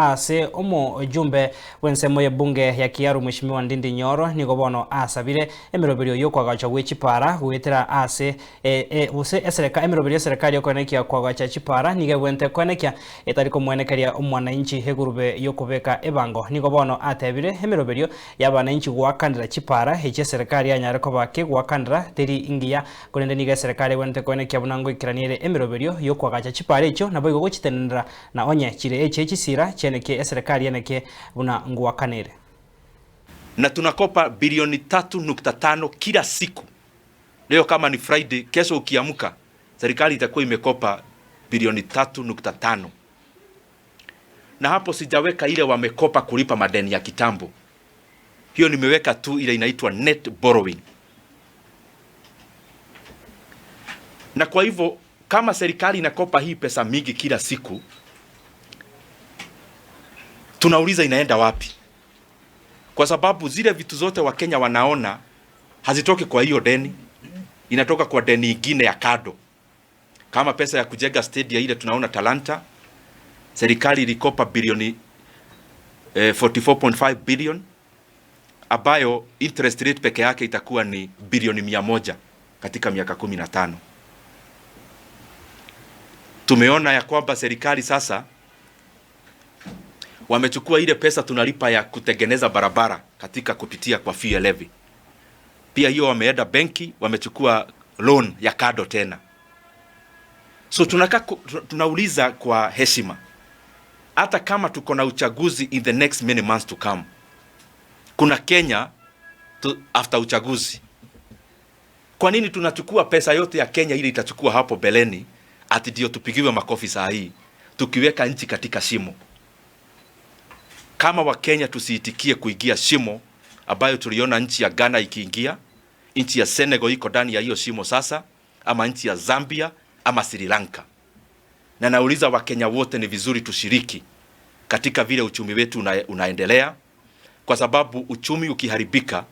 Ase omojumbe bw'ensemo y'ebunge ya Kiaru, Mheshimiwa Ndindi Nyoro, nigo bono asabire emeroberio yokwagacha gwe chipara goetera ase gose esereka emeroberio y'eserekari yokoenekia kwagacha chipara nigo ebwente koenekia etari komwenekeria omwananchi egurube yokobeka ebango. Nigo bono atebire emeroberio y'abananchi goakanera chipara echi eserekari yanyare koba kegoakanera teri ingiya, korende nigo eserekari ebwenerete koenekia buna ngoikerania ere emeroberio yokwagacha chipara echio naboigo gochitenenera na onye chire eche chisira chianekie eserekari enekie buna ngoakanere. Na tunakopa bilioni 3.5 kila siku. Leo kama ni Friday, kesho ukiamka serikali itakuwa imekopa bilioni 3.5, na hapo sijaweka ile wamekopa kulipa madeni ya kitambo. Hiyo nimeweka tu ile inaitwa net borrowing. Na kwa hivyo kama serikali inakopa hii pesa mingi kila siku, tunauliza inaenda wapi? Kwa sababu zile vitu zote Wakenya wanaona hazitoki kwa hiyo deni, inatoka kwa deni ingine ya kado, kama pesa ya kujenga stadia ile tunaona Talanta, serikali ilikopa bilioni 44.5 billion ambayo interest rate peke yake itakuwa ni bilioni 100 katika miaka 15. Tumeona ya kwamba serikali sasa wamechukua ile pesa tunalipa ya kutengeneza barabara katika kupitia kwa fuel levy. Pia hiyo wameenda benki wamechukua loan ya kado tena. So tunaka, tunauliza kwa heshima, hata kama tuko na uchaguzi in the next many months to come, kuna Kenya after uchaguzi. Kwa nini tunachukua pesa yote ya Kenya ile itachukua hapo beleni ati ndio tupigiwe makofi saa hii tukiweka nchi katika shimo? Kama Wakenya tusiitikie kuingia shimo ambayo tuliona nchi ya Ghana ikiingia, nchi ya Senegal iko ndani ya hiyo shimo sasa, ama nchi ya Zambia ama Sri Lanka. Na nauliza Wakenya wote, ni vizuri tushiriki katika vile uchumi wetu unaendelea, kwa sababu uchumi ukiharibika,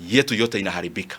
yetu yote inaharibika.